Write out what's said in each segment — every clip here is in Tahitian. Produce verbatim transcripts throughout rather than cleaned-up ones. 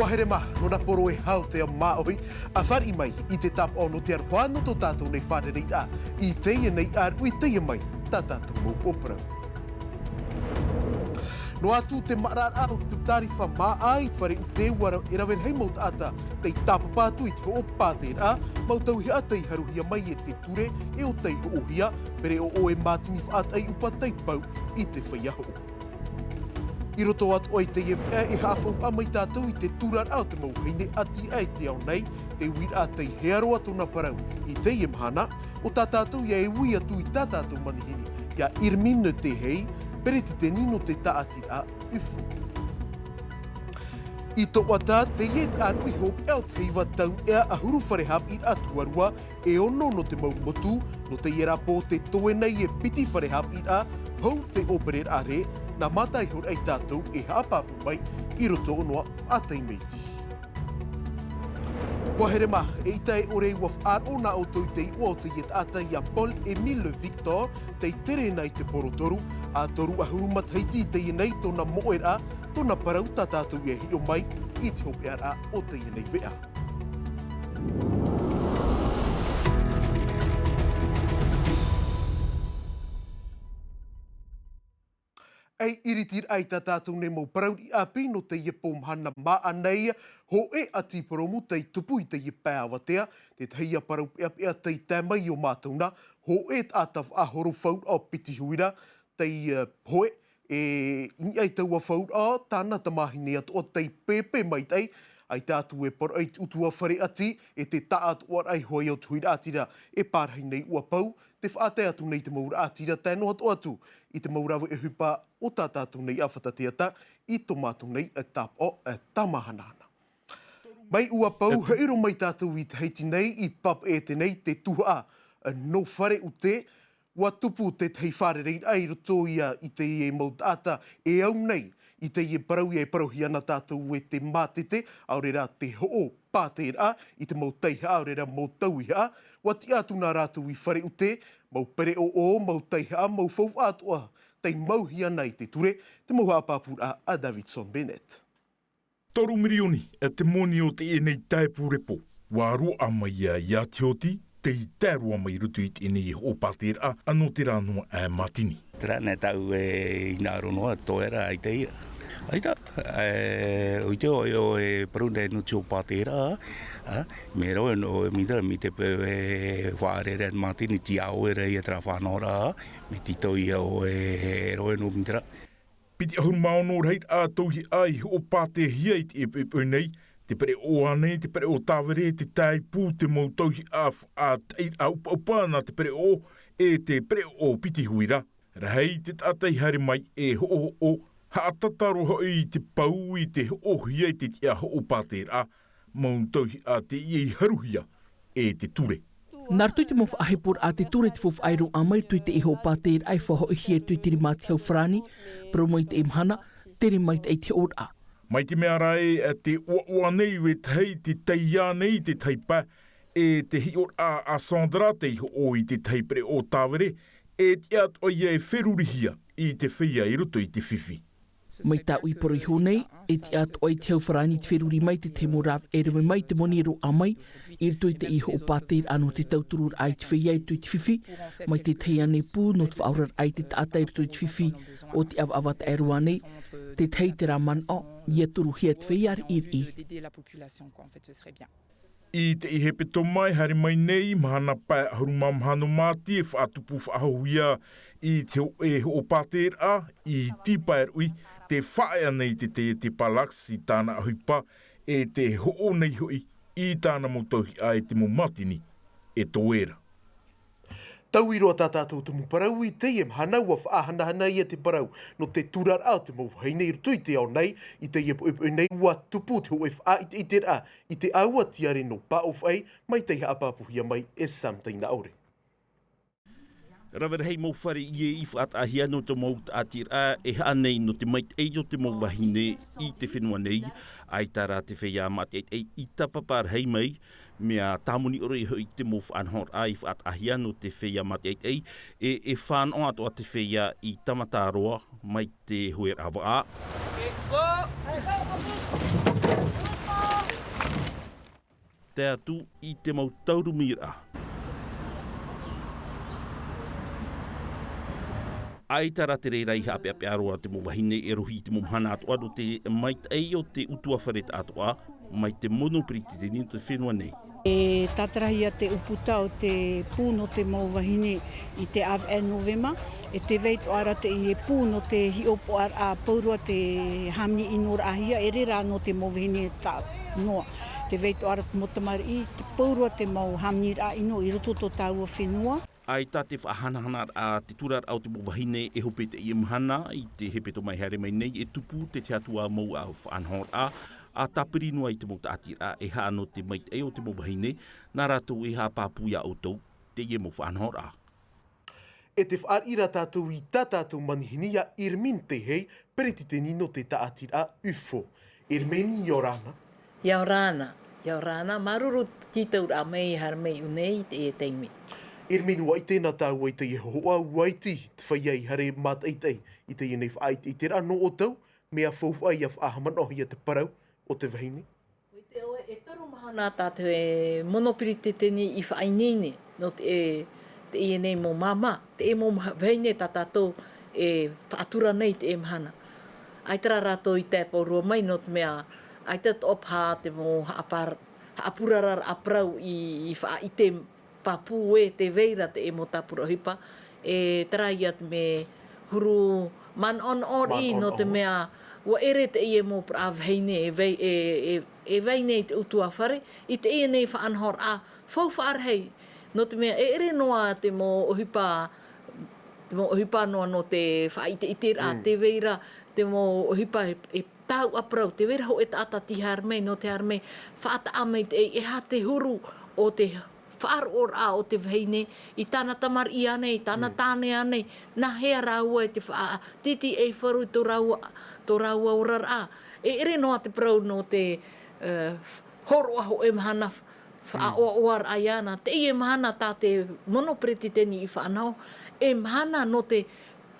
Ua here mā, nō nā poro e hau te ao māʻohi, ʻa fāriʻi mai i te tāpaʻo nō te aroha nō tō tātou nei fārereiraʻa i teie nei ʻāruʻi, teie mai tā tātou mau ʻōparau. Noa atu te maʻaraʻaraʻa o te tārifa māʻa i te fare ʻūtē, ua ra-, e rave rahi mau taʻata tei tāpapa atu i te hoʻo pātēraʻa, mau tauihaʻa tei haruhia mai e te ture e ʻo tei hoʻohia, pereʻoʻo e mātini faʻataʻi ʻupa tei pau i te feiā hoʻo. I roto atoʻa i teie veʻa e haʻafaufaʻa mai tātou i te turaraʻa o te mau vahine ʻati aʻe i te ao nei, te uiraʻa tei hea roa tōna parau i teie mahana, ʻo tā tātou ia e ui atu i tā tātou manihini, ia Irmine Tehei, peretiteni nō te tāʻatiraʻa ʻUFO. I Toʻata, teie te ʻāruʻi hopeʻa o te heiva taureʻa ʻahuru fare haʻapiʻiraʻa tuarua, e ono nō te mau motu, nō teie rā pō tē toe nei e piti fare haʻapiʻiraʻa, hou te ʻōpereraʻa rē, nā mātaihoraʻa ia tātou e haʻapāpū mai i roto noa ʻātaʻi mai te. Ua here mā, eʻita e ʻore ua faʻaroʻo nā ʻoutou i te iʻoa o teie taʻata ia Paul Émile Victor, tei terena i te poro toru, ʻa toru ʻahuru matahiti i teie nei tōna moʻeraʻa, tōna parau tā tātou ia hiʻo mai i te hopeʻaraʻa o teie nei veʻa. ʻEi, iritiraʻa i tā tātou nei mau parau riʻi ʻāpī nō teie pō mahana māʻa nei, hōʻē ʻati purōmu tei tupu i teie pae avatea, te tahi ia parau peʻapeʻa tei tae mai i ō mātou nā, hōʻē taʻata faʻahoro fauraʻa o Piti Huira, tei, eh, hoe, e, i niʻa i taua fauraʻa, tāna tamāhine atoʻa tei pēpē maitaʻi, ʻaita atu e poroʻi i te ʻutuāfare ʻati, e te taʻatoʻaraʻa i hoʻi o te huiraʻatira e pārahi nei ʻua pau, tē faʻatae atu nei te mau raʻatira tae noa atoʻa atu i te mau rave ʻohipa o tā tātou nei ʻāfata teata i tō mātou nei tāpaʻo, eh, tāmāhanahana. Mai ʻua pau, haʻiro mai tātou i Tahiti nei, i Papeʻete nei, te tuhaʻa, eh, nō Fare ʻUte, ua tupu te tahi fārereiraʻa i roto ia i teie mau taʻata e au nei i teie parau ia e parauhia ana tātou e te mātete, ʻaore rā te hoʻo pātēraʻa i te mau taihaʻa, ʻaore rā mau tauihaʻa, ua tiʻa atu nā rātou i Fare ʻUte, mau pereʻoʻo, mau taihaʻa, mau faufaʻa atoʻa, tei mauhia ana i te ture, te mau haʻapāpūraʻa a Davidson Bennett. Toru mirioni te moni o teie nei tāipu repo. Ua roaʻa mai ia, ia te hoti, tei tae roa mai i roto i teie nei hoʻo pātēraʻa, ʻa nō terā noa ʻae mātini. Terā nei tāʻu e hinaʻaro noa, toe ra ʻaita ia. ʻAita, e, ʻo ʻite ʻoe, ʻoe e parau nei nō te hoʻo pātēraʻa, ā, mea roa nō, mea terā, mea te peu e faʻaʻereʻere mātini, tei ʻoe ra ia terā faʻanahoraʻa, mea tītau ia ʻoe e roa nō mea terā. Piti ʻahuru mā ono rahiraʻa tauihaʻa i hoʻo pātēhia i teie poʻipoʻi nei, te pereʻoʻo ānei, te pereʻoʻo tāvere, te tāipu, te mau tauihaʻa faʻataʻiraʻa ʻupaʻupa nā te pereʻoʻo, e te pereʻoʻo Piti Huira. Rahi te taʻata i haere mai e hoʻohoʻo, haʻatata roa hoʻi i te pau i te hoʻohia i te tiʻa hoʻo pātēraʻa, mau tauihaʻa teie i haruhia e te ture. Nā roto i te mau faʻaheporaʻa a te ture, te faufaʻa e roaʻa mai i roto i teie hoʻo pātēraʻa e faʻahoʻihia i roto i te rima a te hau farāni, parau mai i teie mahana, tere maitaʻi te hoʻoraʻa. Mai te mea ra ē, te ʻoaʻoa nei vetahi, te taiā nei te tahi pae, e te hiʻoraʻa a Sandra tei hoʻo i te tahi pereʻoʻo tāvere, e tiʻa atoʻa ia e ferurihia i te feiā i roto i te fifi. Mai tāʻu i poro iho nei, e tiʻa atoʻa i te hau farāni te feruri mai te tahi mau rāveʻa e rave mai te moni e roaʻa mai i roto i teie hoʻo pātēraʻa nō te tautururaʻa i te feiā i roto i te fifi, mai te tahi ānei pū nō te faʻaoraraʻa i te taʻata i roto i te fifi o te ʻavaʻava taʻero ānei, te tahi terā manaʻo, ia turuhia te feiā riʻiriʻi. I teie hepetoma e haere mai nei, mahana pae ʻahuru mā maha nō Māti e faʻatupu faʻahouhia i te hōʻē hoʻo pātēraʻa i Tīpaeruʻi, tē faʻaea nei te taiete Palax i tāna ʻohipa, e tē hoʻo nei hoʻi i tāna mau tauihaʻa e te mau mātini e toe ra. Taui roa tā tātou tumu parau i teie mahana, ua faʻahanahana ia te parau nō te turaraʻa o te mau vahine i roto i te ao nei. I teie poʻipoʻi nei ua tupu te hōʻē faʻaʻiteʻiteraʻa i te ʻāua tiare nō Pāʻōfaʻi, mai tei haʻapāpūhia mai e Sam Tainaʻore. Rave rahi mau fare ʻie i faʻataʻahia nō te mau taʻatiraʻa e haʻa nei nō te maitaʻi o te mau vahine i te fenua nei. ʻAita rā te feiā mātaʻitaʻi i tāpapa rahi mai, mea tāmoni ʻore hoʻi te mau faʻanahoraʻa i faʻataʻahia nō te feiā mātaʻitaʻi, e, e fānaʻo atoʻa te feiā i tāmata roa mai te hueraʻa vaʻa. Go! Tae atu i te mau taurumiraʻa. ʻAita rā te reira i haʻapeʻapeʻa roa te mau vahine e rohi i te mau mahana atoʻa nō te maitaʻi o te ʻutuāfare taʻatoʻa mai te mono peretiteni o te fenua nei. E tātarahia te ʻūputa o te pū nō te mau vahine i te ʻāvaʻe Novema, e tē vai atoʻa ra teie pū nō te hiʻopoʻaraʻa pauroa te hāmani ʻino raʻahia, ʻere rā nō te mau vahine taʻa noa. Tē vai atoʻa ra te mau tamariʻi, te pauroa te mau hāmaniraʻa ʻino i roto tō tāua fenua. ʻAita te faʻahanahanaraʻa, te turaraʻa o te mau vahine e hope teie mahana, i te hepetoma e haere mai nei, e tupu te tahi atu ā mau faʻanahoraʻa, ʻa tāpiri noa i te mau tāʻatiraʻa e haʻa nō te maitaʻi o te mau vahine, nā rātou e haʻapāpū iā ʻoutou teie mau faʻanahoraʻa. E te fāriʻi ra tātou i tā tātou manihini iā Irmine Tehei, peretiteni nō te tāʻatiraʻa ufo. Irmine, ʻia ora na. ʻIa ora na, ʻia ora na, māuruuru tītauraʻa mai e haere mai i ʻō nei i teie taime. Irmine, ʻua ʻite na tāua i teie hōhoʻa ʻua iti te feiā i haere mātaʻitaʻi i teie nei faʻaʻiteʻiteraʻa nō ʻoutou, mea faufaʻa ʻia faʻahaʻamanaʻohia te parau o te vahine. ʻUa ʻite ʻoe, e toru mahana tā te mono peretiteni i faʻaineine nō te, e, teie nei mau māmā, teie mau maha-, vahine tā tātou e faʻatura nei i teie mahana. ʻAita rā rātou i tae pauroa mai, nō te mea, ʻaita atoʻa paha te mau haʻapar-, haʻapurararaʻa parau i, i faʻaʻite pāpū ē, tē vai ra teie mau tāpura ʻohipa, e terā ïa te mea huru manaʻonaʻo riʻi, nō te mea, ʻua ʻere teie mau parau vahine e vai, e, e, e vai nei i te ʻutuāfare, i teie nei faʻanahoraʻa faufaʻa rahi, nō te mea, e ʻere noa te mau ʻohipa, te mau ʻohipa noa nō te faʻaʻiteʻiteraʻa, tē vai ra te mau ʻohipa e, e tāuʻa parau, tē vai ra hōʻē taʻata tei haere mai, nō te haere mai, faʻataʻa mai teie, e aha te huru o te faʻaroʻoraʻa o te vahine i tāna tamariʻi ānei, i tāna tāne ānei, nā hea rāua i te faʻatītīʻaifaru i tō rāua, tō rāua oraraʻa. E ʻere noa te parau nō te, e, hōroʻa hōʻē mahana faʻaʻoaʻoaraʻa iāna. Teie mahana tā te mono peretiteni i faʻanaho, e mahana nō te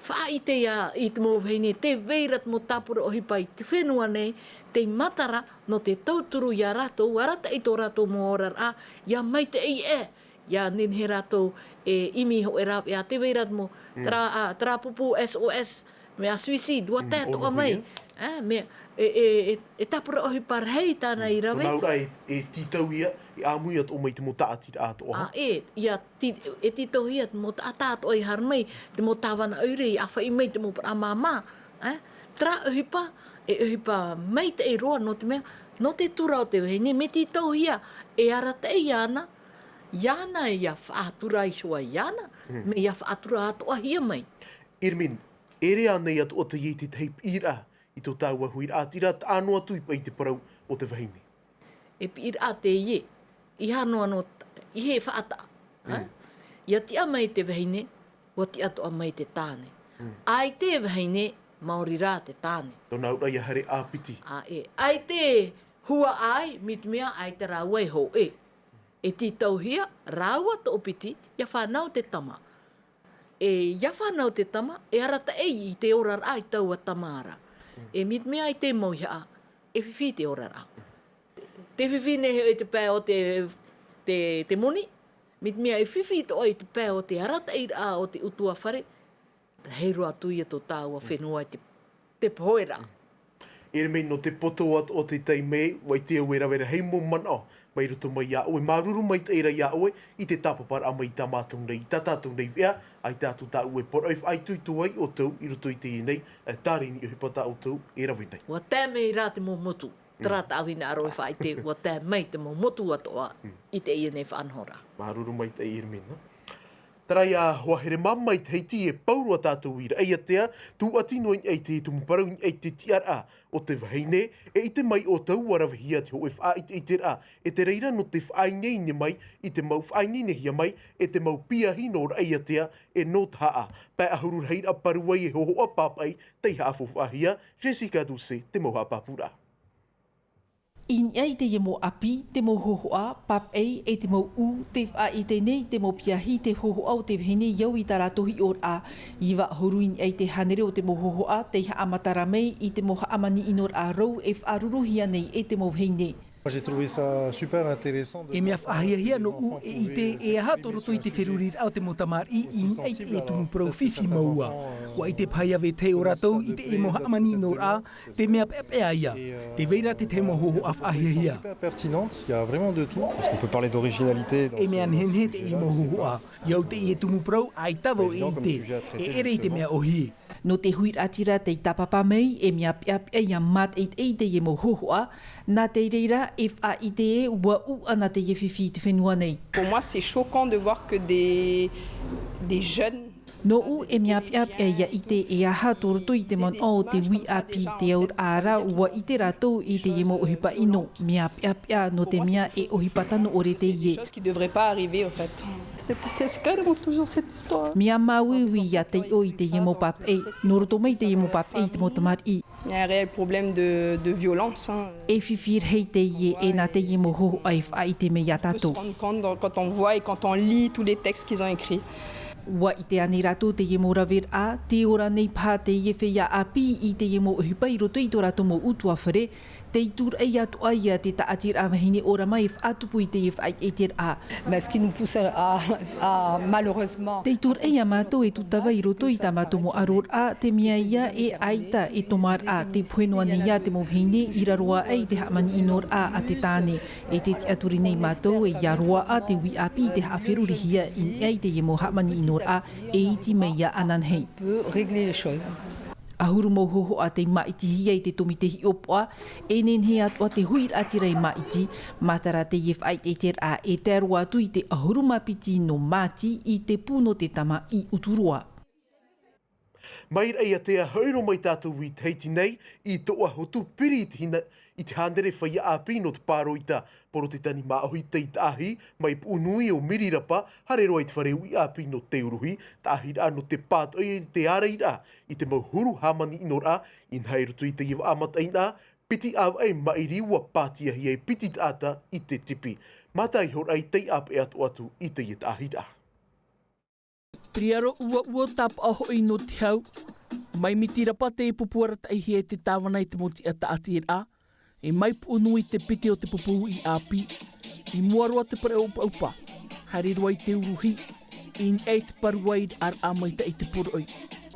faʻaʻite ia i te mau vahine, tē vai ra te mau tāpura ʻohipa i te fenua nei, tei matara nō te tauturu iā rātou, arataʻi tō rātou mau oraraʻa, ʻia maitaʻi ē, ʻia nehenehe rātou e ʻimi i hōʻē rāveʻa, tē vai ra te mau, terā, a, terā pupu S O S, mea suicide, ʻua tae atoʻa mai. E, mea, e, e, e, e tāpura ʻohipa rahi tāna i rave. Nā ʻō ra e, e tītauhia, e ʻāmui atoʻa mai te mau tāʻatiraʻa atoʻa. A, e, ʻia tī-, e tītauhia te mau taʻata atoʻa i haere mai, te mau tāvana ʻoire, i ʻāfaʻi mai te mau parau māmā. E, terā ʻohipa, e ʻohipa maitaʻi roa nō te mea, nō te tura o te vahine, mea tītauhia, e arataʻi iāna, iāna ʻia faʻatura iho ā iāna, mea ʻia faʻatura atoʻahia mai. Irmine, ʻere ānei atoʻa teie i te tahi piʻiraʻa i tō tāua huiraʻatira, taʻa noa atu i paʻi i te parau o te vahine? E piʻiraʻa teie, ʻeiaha noa nō, ʻeiaha e faʻataʻa, ʻa? ʻIa tiʻa mai te vahine, ʻua tiʻa atoʻa mai te tāne. ʻAita e vahine, maori rā te tāne. Tōna auraʻa ʻia haere ʻāpiti. A, e, ʻaita e huaʻai, mai te mea, ʻaita rāua e hōʻē. E tītauhia, rāua toʻopiti, ʻia fānau te tama. E, ʻia fānau te tama, e arataʻi i te oraraʻa i taua tama ra. E mai te mea ʻaita e mauihaʻa, e fifi te oraraʻa. Tē fifi nei hoʻi i te pae o te, te, te moni, mai te mea e fifi atoʻa i te pae o te arataʻiraʻa o te ʻutuāfare, rahi roa atu ia tō tāua fenua i te, te pohe ra. Irmine, nō te poto atoʻa o te taime, ʻua ʻite au e rave rahi mau manaʻo, mai roto mai iā ʻoe, māuruuru maitaʻi ra iā ʻoe, i te tāpaparaʻa mai i tā mātou nei, i tā tātou nei veʻa, ʻaita atu tāʻu e parau e faʻaitoito ai ʻoutou i roto i teie nei, e, tārini ʻohipa tā ʻoutou e rave nei. ʻUa tae mai rā te mau motu, terā tāʻu hinaʻaro e faʻaʻite, ʻua tae mai te mau motu atoʻa i teie nei faʻanahoraʻa. Māuruuru maitaʻi Irmine. Terā ia, hoa here māmā i Tahiti, e pauroa tātou i Raʻiātea, tūʻati noa i niʻa i te tumu parau i niʻa i te tiʻaraʻa o te vahine, e ʻite mai ʻoutou ʻua ravehia te hōʻē faʻaʻiteʻiteraʻa, e te reira nō te faʻaineine mai, i te mau faʻaineinehia mai, e te mau piahi nō Raʻiātea, e nō Tahaʻa. Pae ʻahuru rahiraʻa paru ai e hōhoʻa pāpaʻi, tei haʻafaufaʻahia, Jessica Doucet, te mau haʻapāpūraʻa. I niʻa i teie mau ʻāpī, te mau hōhoʻa, pāpaʻi, e te mau ʻū, tē faʻaʻite nei te mau piahi te hōhoʻa o te vahine i au i tā rātou hiʻoraʻa. Iva ʻahuru i niʻa i te hānere o te mau hōhoʻa, tei haʻamatara mai i te mau hāmani ʻinoraʻa rau e faʻaruruhia nei e te mau vahine. J'ai trouvé ça super intéressant de E mea faʻahiahia nōʻu e ʻite e aha tō roto i te feruriraʻa o te mau tamariʻi i niʻa i te tumu parau fifi mau. Ua ʻite paha ia vetahi o rātou i te mau haʻamaniʻinoraʻa, te mea peʻapeʻa ia. Tē vai ra te tahi mau hōhoʻa faʻahiahia. Super pertinente, il y a vraiment de tout. Parce qu'on peut parler d'originalité dans E mea nehenehe te mau hōhoʻa. I au te tumu parau, ʻaita vau e ʻite. E ʻere i te mea ʻōhie. Nō te huiraʻatira tei tāpapa mai, e mea peʻapeʻa ia mātaʻitaʻi i teie mau hōhoʻa, nā te reira e faʻaʻite ē ua ʻū ana teie fifi i te fenua nei. Pour moi, c'est choquant de voir que des, des jeunes Nōʻu e mea peʻapeʻa ia ʻite e aha tō roto i te manaʻo o te uʻi ʻāpī, te auraʻa ra ua ʻite rātou i teie mau ʻohipa ʻino, mea peʻapeʻa nō te mea e ʻohipa tano ʻore teie. Des choses qui devraient pas arriver, au fait. C'était, c'était, c'est carrément toujours cette histoire. Mea māuiui ia taiʻo i teie mau pāpaʻi, nō roto mai teie mau pāpaʻi i te mau tamariʻi. Il y a un réel problème de, de violence, hein. E fifi rahi teie, e nā teie mau hōhoʻa e faʻaʻite mai ia tātou. On se rend compte dans, quand on voit et quand on lit tous les textes qu'ils ont écrits. Ua ʻite ānei rātou teie mau raveraʻa, tē ora nei paha teie feiā ʻāpī i teie mau ʻohipa i roto i tō rātou mau ʻutuāfare, tei tūraʻi atoʻa ia te tāʻatiraʻa vahine ʻōrama e faʻatupu i teie faʻaʻiteʻiteraʻa. Mais ce qui nous pousse à, à, à, malheureusement. Tei tūraʻi ia mātou e tūtava i roto i tā mātou mau ʻaroraʻa, te mea ia e ʻaita e tōmāraʻa, tē pohe noa nei ia te mau vahine i raro aʻe i te haʻamaniʻinoraʻa a te tāne. E te tiʻaturi nei mātou e ia roaʻa te uʻi ʻāpī i te haʻaferurihia i niʻa i teie mau haʻamaniʻinoraʻa e iti mai ia ananahi. Peut régler les choses. ʻAhuru mau hōhoʻa tei māʻitihia i te tōmite hiʻopoʻa, e nehenehe atoʻa te huiraʻatira e māʻiti, matara teie faʻaʻiteʻiteraʻa e tae roa atu i te ʻahuru mā piti nō Māti i te pū nō te tama i Uturoa. Mai Raʻiātea, hōroʻa mai tātou i Tahiti nei, i Toʻahotu, piri i te hina, i te hānere feiā ʻāpī nō te pāroita Porotetani māʻohi tei taʻahi mai Puʻunui o Mirirapa, haere roa i te fare uʻi ʻāpī nō Teuruhi, taʻahiraʻa nō te pātoʻi i te ārairaʻa i te mau huru hāmani ʻinoraʻa, inaha i roto i teie vaʻa mataʻeinaʻa, piti ʻāvaʻe maʻiri ua pātiahia e piti taʻata i te tipi. Mātāihoraʻa i tei ʻāpeʻe atoʻa atu i teie taʻahiraʻa. Piriaro uaua tāpaʻo hoʻi nō te hau. Mai Mitirapa tei pupu arataʻihia e te tāvana i te mau tiʻa taʻatiraʻa. E mai Puʻunui te piti o te pupu uʻi ʻāpī. I mua roa te parau ʻupaʻupa. Haere roa i Teuruhi. I niʻa i te paruairaʻa maitaʻi i te poroʻi.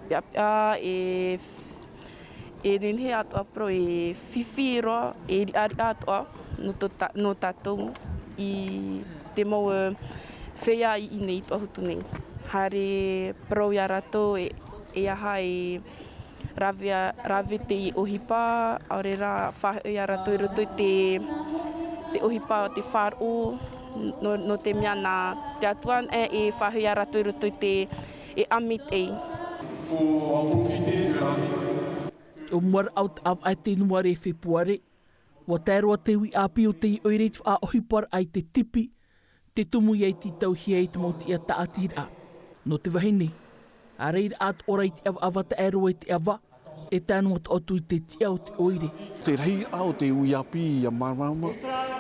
Ia, ia, e E nehenehe atoʻa parau e fifi roa, e riʻariʻa atoʻa nō tō ta-, nō tātou i te mau, e, feiā i ʻinei i Toʻahotu nei. Haere parau ia rātou e, e aha e rave a-, rave te ʻohipa, ʻaore rā faʻahoʻi ia rātou i roto i te, te ʻohipa o te faʻaroʻo, nō, nō te mea nā te Atua e, e faʻahoʻi ia rātou i roto i te, e ʻāmui tei. Faut en profiter de la vie. ʻO mua raʻa o te ʻāvaʻe Tenuare Fepuare, ua tae roa te uʻi ʻāpī o teie ʻoire i te faʻaʻohiparaʻa i te tipi, te tumu ia i tītauhia i te mau tiʻa taʻatiraʻa. Nō te vahine, ʻārairaʻa atoʻa ra i te ʻavaʻava taʻero e te ʻava, e tae noa atu i te tiʻa o te ʻoire. Te rahiraʻa o te uʻi ʻāpī ia māramarama,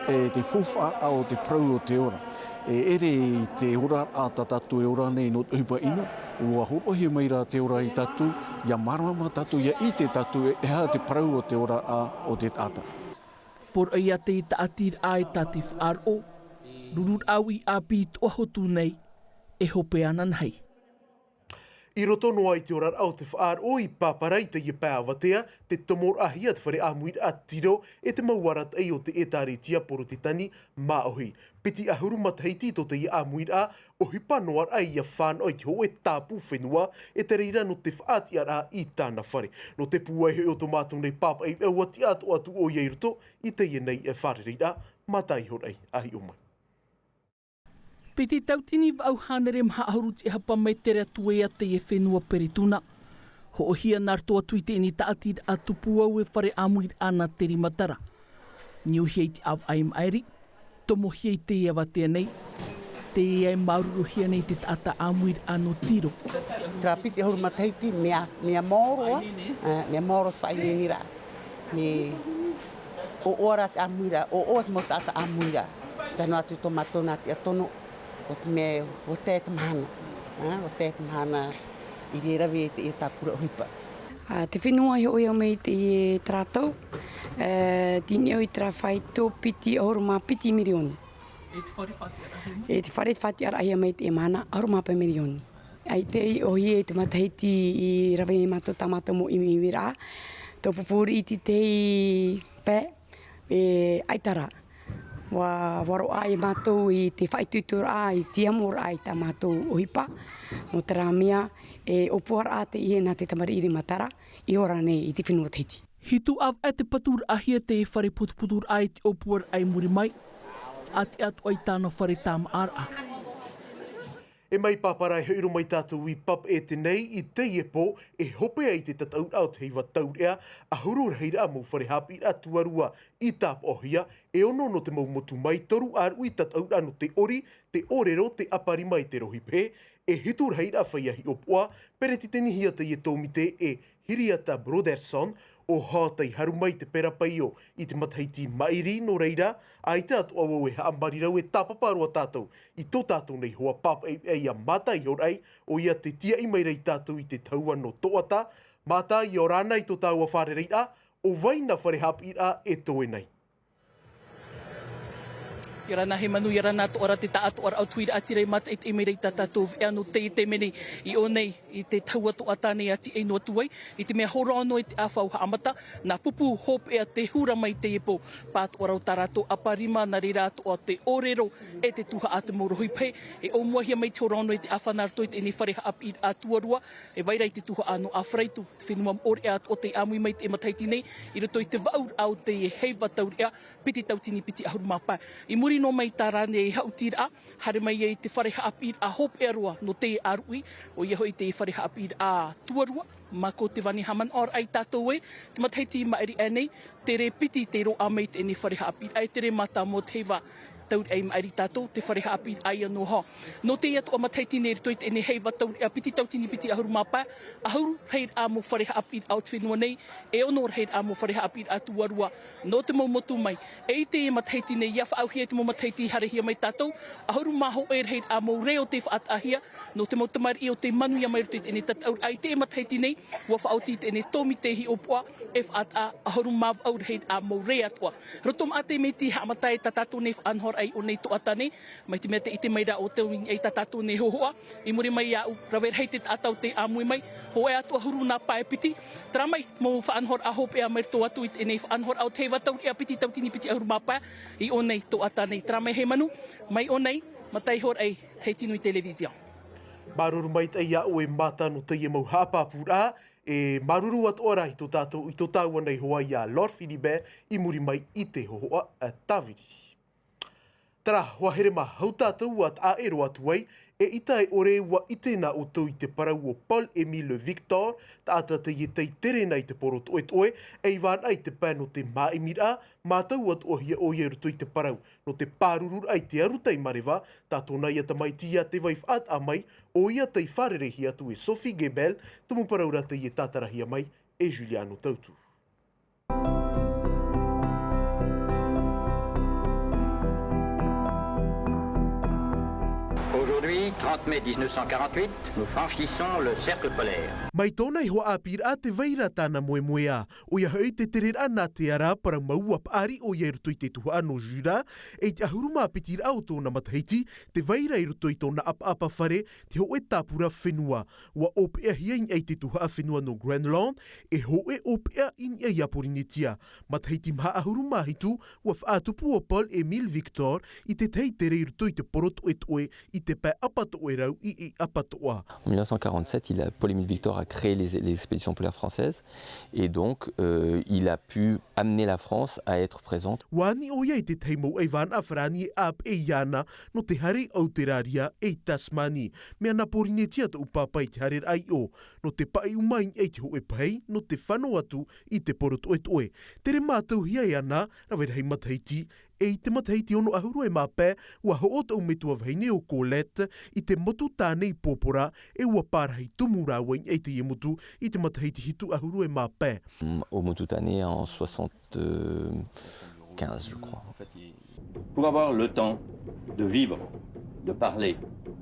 e te faufaʻaraʻa o te parau o te ora. E ʻere i te oraraʻa tā tātou e ora nei nō te ʻohipa ʻino, ʻua hōroʻahia mai rā te ora ia tātou, ia māramarama tātou, ia ʻite tātou e aha te parau o te oraraʻa o te taʻata. Poroʻi ia te taʻatiraʻa e tā te faʻaroʻo, rururaʻa uʻi ʻāpī i Toʻahotu nei, e hope ananahi. I roto noa i te oraraʻa o te faʻaroʻo i Pāpara i teie pae avatea, tē tomoraʻahia te fare ʻāmuiraʻa Tiro e te mau arataʻi o te ʻĒtārētia Porotetani māʻohi. Piti ʻahuru matahiti tō teie ʻāmuiraʻa, ʻohipa noa raʻa ia fānaʻo i te hōʻē tāpū fenua, e te reira nō te faʻatiʻaraʻa i tāna fare. Nō te pūai hoʻi o tō mātou nei pāpaʻi veʻa, ua tiʻa atoʻa atu ʻoia i roto i teie nei e fārereiraʻa. Mātāihoraʻa i hiʻo mai. Piti tauatini vaʻu hānere maha ʻahuru tiʻahapa mētere atu ē a teie fenua Peretuna. Hoʻohia nā roto atu i teie taʻatiraʻa tupu au e fare ʻāmuiraʻa nā Terimatara. Niuhia i te ʻāvaʻe maʻiri, tomohia i teie avatea nei, teie e māuruuruhia nei te taʻata ʻāmuiraʻa nō Tiro. Terā piti ʻahuru matahiti, mea, mea maoro, ā, mea maoro te faʻaineineraʻa. Mea ʻoaʻoa rā te ʻāmuiraʻa, ʻoaʻoa te mau taʻata ʻāmuiraʻa. Tae noa atu tō mātou nā tiʻa tono, ʻo te mea, ʻua tae te mahana. Ā, ʻua tae te mahana i reira rave i teie tāpura ʻohipa. Ā, te fenua i hoʻi au mai i teie terā tau, E, tini au i te rā faito piti ʻahuru mā piti mirioni. E te fare fātiʻaraʻahia mai te mahana ʻahuru mā pae mirioni. ʻAita i ʻōhie i te matahiti i rave ai mātou tā mātou mau ʻimiʻimiraʻa. Tō pupuri i te tei pae, e, ʻaita rā. Ua, ua roaʻa e mātou i te faʻaitoitoraʻa, i te amoraʻa i tā mātou ʻohipa. Nō terā mea, e ʻōpuaraʻa teie nā te tamariʻi rima tara, i ora nei i te fenua Tahiti. Hitu ʻāvaʻe te paturaʻahia te fare putuputuraʻa i te ʻōpuaraʻa i muri mai. Faʻatiʻa atu ai tāna fare tāmāʻaraʻa. E mai pāpara e hoʻi roa mai tātou i Papeʻete tenei i teie pō, e hope ai te tataʻuraʻa o te heiva taureʻa, ʻahuru rahiraʻa mau fare haʻapiʻiraʻa tuarua i tāpaʻohia, e ono nō te mau motu mai, toru ʻāruʻi tataʻuraʻa nō te ʻori, te ʻōrero, te ʻaparima e te rohipehe, e hitu rahiraʻa feiā hiʻopoʻa, peretitenihia teie tōmite e Hiriata Brotherson, ʻo Hall tei haru mai te pera paio i te matahiti maʻiri, nō reira, ʻaita atoʻa vau e haʻamarirau e tāpapa roa tātou i tō tātou nei hoa pāpaʻi ia Mata Ihoraʻi, ʻoia te tiaʻi mai ra ia tātou i te tahua nō Toʻata. Mata, ʻia ora na i tō tāua fārereiraʻa, ʻo vai nā fare haʻapiʻiraʻa e toe nei? ʻIa ora na Hemanu, ʻia ora na atoʻa ra te taʻatoʻaraʻa o te huiraʻatira i mātaʻitaʻi mai ra i tā tātou veʻa nō teie taime nei i ʻō nei i te tahua Toʻata nei a tiʻai noa atu ai, i te mea hora ono i te ʻāfa ʻua haʻamata, nā pupu hopeʻa tei hura mai i teie pō, pātoʻa ra o tā rātou ʻaparima, nā reira atoʻa te ʻōrero e te tuhaʻa a te mau rohipehe, e ʻōmuahia mai te hora ono i te ʻāfa nā roto i teie nei fare haʻapiʻiraʻa tuarua, e vai ra i te tuhaʻa nō ʻAfaraitu, te fenua moʻoreʻa atoʻa tei ʻāmui mai i teie matahiti nei, i roto i te vaʻuraʻa o teie heiva taureʻa, piti tauatini piti ʻahuru mā pae. I muri noa mai i tā rānei haʻutiraʻa, haere mai ai te fare haʻapiʻiraʻa hopeʻa roa nō teie ʻāruʻi, ʻoia hoʻi te fare haʻapiʻiraʻa tuarua, mākou te vāhi haʻamanaʻoraʻa ia tātou ē, te matahiti i maʻiri aʻe nei, tere piti tei roaʻa mai i teie nei fare haʻapiʻiraʻa, e tere mātāmua te heiva taureʻa i maʻiri ia tātou, te fare haʻapiʻiraʻa ia nō Hall. Nō teie atoʻa matahiti nei i roto i teie nei heiva taureʻa piti tauatini piti ʻahuru mā pae, ʻahuru rahiraʻa mau fare haʻapiʻiraʻa o te fenua nei, e ono rahiraʻa mau fare haʻapiʻiraʻa tuarua nō te mau motu mai. E i teie matahiti nei, ʻia faʻaauhia i te mau matahiti i haerehia mai tātou, ʻahuru mā hōʻē rahiraʻa mau reo tei faʻataʻahia, nō te mau tamariʻi ʻo tei manuia mai i roto i teie nei tataʻuraʻa. I teie matahiti nei, ʻua faʻaoti teie nei tōmite hiʻopoʻa, e faʻataʻa ʻahuru mā vaʻu rahiraʻa mau reo atoʻa. Roto maʻa te mea tei haʻamata ai tā tātou nei faʻanahoraʻa i ʻō nei Toʻata nei, mai te mea tē ʻite mai ra ʻoutou i niʻa i tā tātou nei hōhoʻa, i muri mai iāʻu, rave rahi te taʻata ʻo tei ʻāmui mai, hōʻē atu ʻahuru nā pae piti, terā mai, mau faʻanahoraʻa hopeʻa mai roto atu i teie nei faʻanahoraʻa o te heiva taureʻa piti tauatini piti ʻahuru mā pae, i ʻō nei Toʻata nei, terā mai Hemanu, mai ʻō nei, Mata Ihoraʻi, Tahiti Nui Television. Māuruuru maitaʻi iāʻu e Mata nō teie mau haʻapāpūraʻa, e māuruuru atoʻa ra i tō tātou, i tō tāua nei hoa ia Laure Philibert, i muri mai i te hōhoʻa, ā, tāviri. Terā, ʻua here mā, hou tātou ʻua taʻa ʻē roa atu ai, eʻita e ʻore ʻua ʻite na ʻoutou i te parau o Paul-Émile Victor, taʻata teie tei tere na i te poro toʻetoʻe, ʻei vānaʻa i te pae nō te māʻimiraʻa, mātau atoʻahia ʻoia i roto i te parau, nō te pārururaʻa i te aru taimareva, tā tōna ia tamaiti ia tē vai faʻataʻa mai, ʻoia tei fārereihia atu e Sophie Gebel, tumu parau ra teie tātarahia mai e Juliano Tautu. Aujourd'hui, trente mai dix-neuf cent quarante-huit, nous franchissons le cercle polaire. Mai tōna iho ʻāpīraʻa tē vai ra tāna moemoeā, ʻoia hoʻi te tereraʻa nā te ara parau mau ʻua paʻari ʻoia i roto i te tuhaʻa nō Jura, ʻe i te ʻahuru mā piti raʻa o tōna matahiti, tē vai ra i roto i tōna ʻapaʻapa fare, te hōʻē tāpura fenua, ʻua ʻōpeʻahia i niʻa i te tuhaʻa fenua nō Groenland, e hōʻē ʻōpeʻa i niʻa iā Porinetia. Matahiti maha ʻahuru mā hitu, ʻua faʻatupu ʻo Paul-Émile Victor i te tahi tere i roto i te poro toʻetoʻe i te pae ʻapatoʻerau i, i ʻApatoʻa. En mille neuf cent quarante-sept, il a, Paul-Émile Victor a créé les, les expéditions polaires françaises, et donc, euh, il a pu amener la France à être présente. ʻUa ani ʻoia i te tahi mau ʻaivānaʻa farāni e ʻāpeʻe iāna nō te haere i Auteraria ʻe i Tasmani, mea nā Porinetia tōʻu pāpā i te haereraʻa i ʻō, nō te paʻiʻuma i niʻa i te hōʻē pahi, nō te fano atu i te poro toʻetoʻe. Tere mātauhia e ana, rave rahi matahiti, ʻe i te matahiti ono ʻahuru e mā pae, ʻua hoʻo tōʻu metua vahine ʻo Colette i te motu tāne i Pōpora, ʻe ʻua pārahi tumu rāua i niʻa i teie motu i te matahiti hitu ʻahuru e mā pae. Au Motu Tane en soixante-quinze, je crois. Pour avoir le temps de vivre. De parler.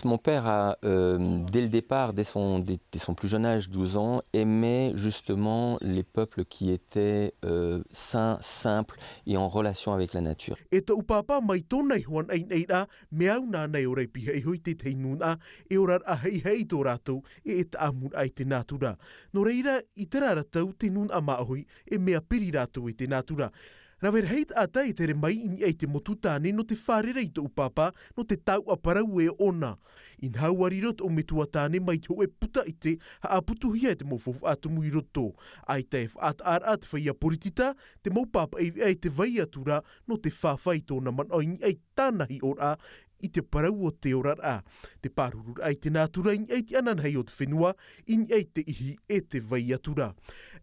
Mon père a, euh, dès le départ, dès son, dès, dès son plus jeune âge, douze ans, aimé justement les peuples qui étaient, euh, sains, simples et en relation avec la nature. E tōʻu pāpā mai tōna iho anaʻe i te reira, mea au nāna e ora i pihaʻi iho i tētahi nūnaʻa e oraraʻa haʻihaʻi i tō rātou e e taʻamuraʻa i te nātura. Nō reira, i terā ra tau te nūnaʻa māʻohi, e mea piri rātou e te nātura. Rave rahi taʻata e tere mai i niʻa i te motu tāne nō te fārerei i tōʻu pāpā, nō te tāuʻa parau e ʻōna. Inaha ʻua riro tōʻu metua tāne mai te hōʻē puta ʻite haʻaputuhia e te mau faufaʻa tumu i roto. ʻAita e faʻataʻaraʻa te feiā poritita, te mau pāpaʻi veʻa e te vai atu ra nō te fāfā i tōna manaʻo i niʻa i tāna hiʻoraʻa i te parau o te oraraʻa, te pārururaʻa i te nātura i niʻa i te ananahi o te fenua, i niʻa i te ihi e te vai atu ra.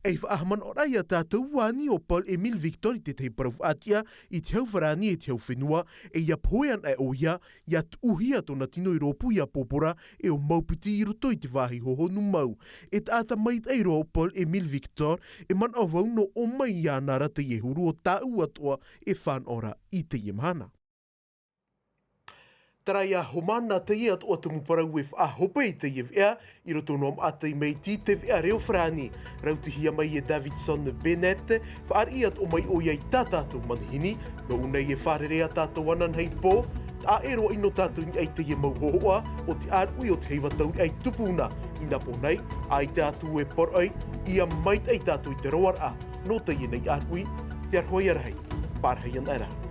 Ei faʻahaʻamanaʻoraʻa iā tātou, ʻua ani ʻo Paul Émile Victor i tētahi parau faʻatiʻa i te hau farāni e te hau fenua, e ʻia pohe anaʻe ʻoia, ʻia tuʻuhia tōna tino i rōpū iā Pōpora, e ʻo Maupiti i roto i te vāhi hohonu mau. E taʻata maitaʻi roa ʻo Paul Émile Victor, e manaʻo vau nō ʻō mai iāna ra teie huru o tāʻu atoʻa e fānaʻo ra i teie mahana. Terā ia Homana teie atoʻa tumu parau e faʻahope i teie veʻa, i roto noa maʻa Taime-iti, te veʻa reo farāni, rautihia mai e Davidson Bennett, fāriʻi atoʻa mai ʻoia i tā tātou manihini, nō ʻō nei e fārerei ā tātou ananahi pō, taʻa ʻē roa ʻino tātou i niʻa i teie mau hōhoʻa, ʻo te ʻāruʻi o te heiva tauriʻa i tupu na, i nā pō nei, ʻaita atu e poroʻi, ʻia maitaʻi tātou i te roaraʻa, nō teie nei ʻāruʻi, te aroha ia rahi, pārahi ana ra.